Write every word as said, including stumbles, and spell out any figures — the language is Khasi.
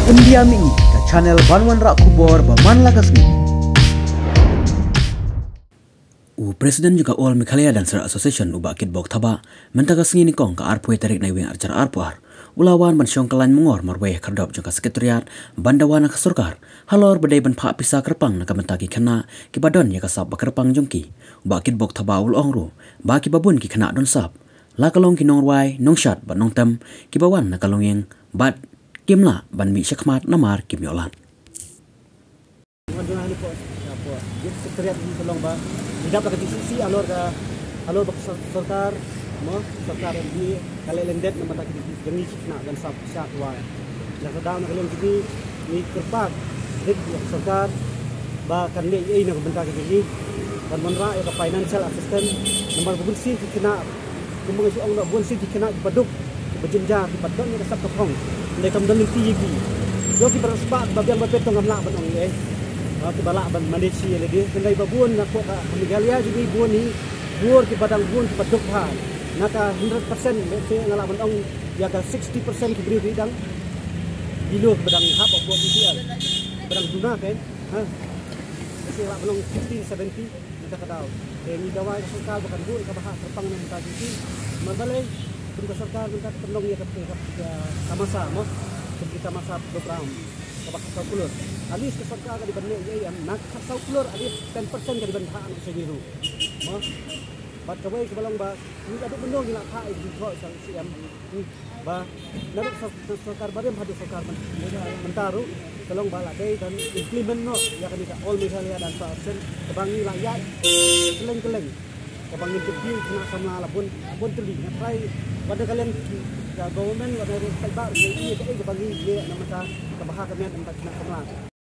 India Mini, ka channel ban wanrah khubor ba man la ka sngi. U President jong ka All Meghalaya Dancer Association, u Bah Kitbok Thabah, mynta ka sngi nyngkong ka arphew tarik Naiwieng arhajar arphew ar, u la wan ban shong kyllain mongor marwei ha khyrdop jong ka Secretariat ban dawa na ka sorkar halor ba dei ban phah pisa kyrpang na ka bynta ki khynnah kiba don ïa ka sap ba kyrpang jong ki. U Bah Kitbok Thabah u la ong ruh ba kiba bun ki khynnah don sap, la ka long ki nongrwai, nongshad bad nongtem, kiba wan na ka longïing bad kim lah ban mih shakhmat namar kim ïoh lad. Ngan jong ani ko, ya ko. Ïa ka Secretariat ni ka long ba ngi dap da ka G C C halor ka, halor ba ka sor-, sorkar, mo, sorkar M D A ka leh lyndet na ka bynta ki jong ngi ki khynnah don sap shad wai. Ïa ka daw na ka liang jong ngi, ngi kyrpad rit ïa ka sorkar ba kan leh ei ei na ka bynta ki jong ngi, ban wanrah ïa ka financial assistance namar ba bun sien ki khynnah, kumba nga ju ong, bun sien ki khynnah kiba duk, kiba jynjar, kiba don ïa ka sap ka phong, hynrei kam don lynti ïa ki. Ïoh kiba riewspah ba biang ba pet to ngam lah ban ong ei ei. Ha, kiba lah ban manage ïa lade, hynrei ba bun na ka, ka Meghalaya jong ngi bun hi, bun kiba dang bun kiba duk bha. Na ka hundred percent, let's say, nga lah ban ong ïa ka sixty percent ki briew ki dang below, kiba dang hap ïa ka B P L, kiba dang duna, kan? Ha. Let's say lah ban ong fifty, seventy. Mynta ka daw te ngi dawa ïa ka sorkar ba kan buh ïa ka bhah kyrpang na ka bynta jong ki. Namar balei? Kum ka sorkar mynta ka pynlong ïa ka, ka, ka tamasa, mo, kum ki tamasa program kaba khatsaw klur. At least ka sorkar ka dei ban leh ei ei, em, na ka khatsaw klur at least ten percent ka dei ban bhah na ka C M E ruh, mo. Bad kawei kaba long ba ngi haduh mynno ngi la phah ïa ka jingthoh sha ka C M. Hmm. Ba naduh sor-, sorkar barim haduh sorkar myn-, mynta ruh ka long ba la dei ban implement noh ïa kane ka All Meghalaya Dancer Association kaba ngi la ïaid kylleng kylleng, kaba ngi interview khynnah samla la bun, la bun tylli. Nga try wat na ka liang ka government, wat na ka liang state ba ngi ïohi kaei kaba ngi leh na ka bynta ka bha ka miat na ka bynta khynnah samla.